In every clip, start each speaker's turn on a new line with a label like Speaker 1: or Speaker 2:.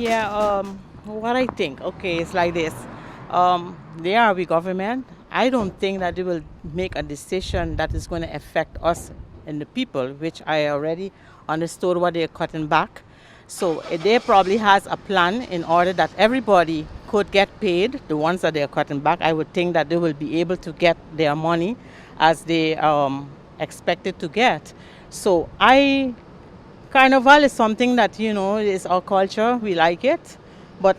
Speaker 1: Yeah, what I think, okay, it's like this. They are we government. I don't think that they will make a decision that is going to affect us and the people, which I already understood what they're cutting back. So they probably has a plan in order that everybody could get paid, the ones that they're cutting back. I would think that they will be able to get their money as they expected to get. So I Carnival is something that is our culture. We like it. But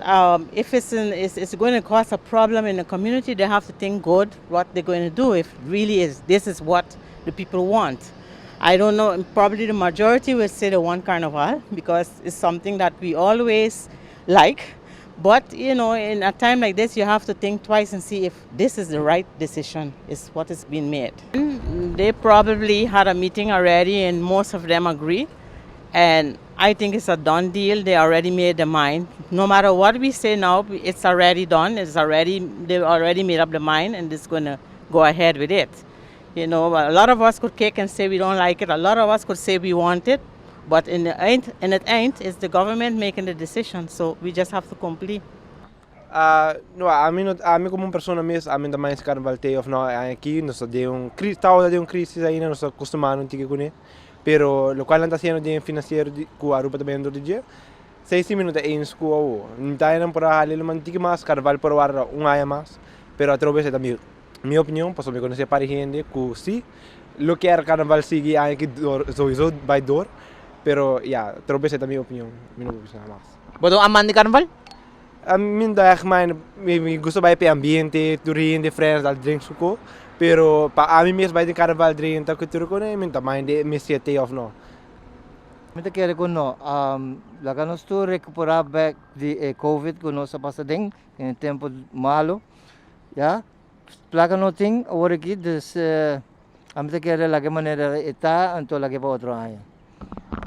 Speaker 1: if it's going to cause a problem in the community, they have to think good what they're going to do if really is this is what the people want. I don't know, probably the majority will say they want Carnival because it's something that we always like. But in a time like this, you have to think twice and see if this is the right decision, is what is being made. They probably had a meeting already and most of them agree. And I think it's a done deal. They already made their mind. No matter what we say now, it's already done. They already made up their mind and it's going to go ahead with it. A lot of us could kick and say we don't like it. A lot of us could say we want it. But in the end, it's the government making the decision. So we just have to comply.
Speaker 2: No, ami, no, ami komo un persona mes, ami tambe karnaval t'ei òf no, aki nos ta den un krísis, ta den un krísis ainda, nos ta kustumá un tiki kuné, pero loke nan ta hasiendo di finansiero ku Aruba tambe di dia, 6 minüt eens ku o, no ta ainda por ali un tiki mas, karnaval por warda un aña mas, pero atrobe tambe mi opinion, paso mi konosé par hende ku si, lo ke karnaval sigui aki sowieso bai door, pero ja, atrobe ta mi opinion, mi no por mas.
Speaker 3: Bo ta un amante di karnaval?
Speaker 2: Mi no echt mijn, mi gusta bai pa ambiente, tur hende, friends, dal drinks ku, pero pa ami mes bai den karnaval drink, ta ku tur ku mi ta mind mi si t'ei òf no.
Speaker 4: Mi ta kere ku no, laga nos tur rekuperá back di COVID ku nos a pasa den, den tempu malu, ja. Plaka no tin awor aki, dus ami ta kere laga manera e ta, anto laga pa otro aña.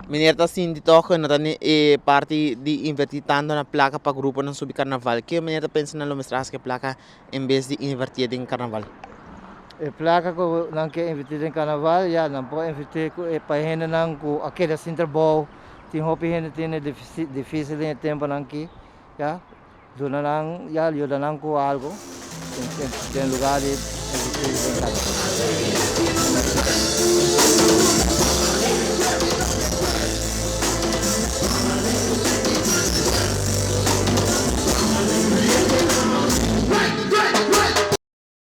Speaker 3: Meneer ta sinti toch no ta e parti di invertí tantu na plaka pa gruponan subi karnaval. Ke meneer ta pensa nan lo mester hasi plaka en bes di invertí den karnaval?
Speaker 4: E plaka ku nan ke invertí den karnaval, ja, nan por invertí pa hendenan ku a keda sin trabou, tin hopi hende tin difísil den tempunan aki, ja. Duna nan, ja, yuda nan ku algu, den lugá di invertí den karnaval.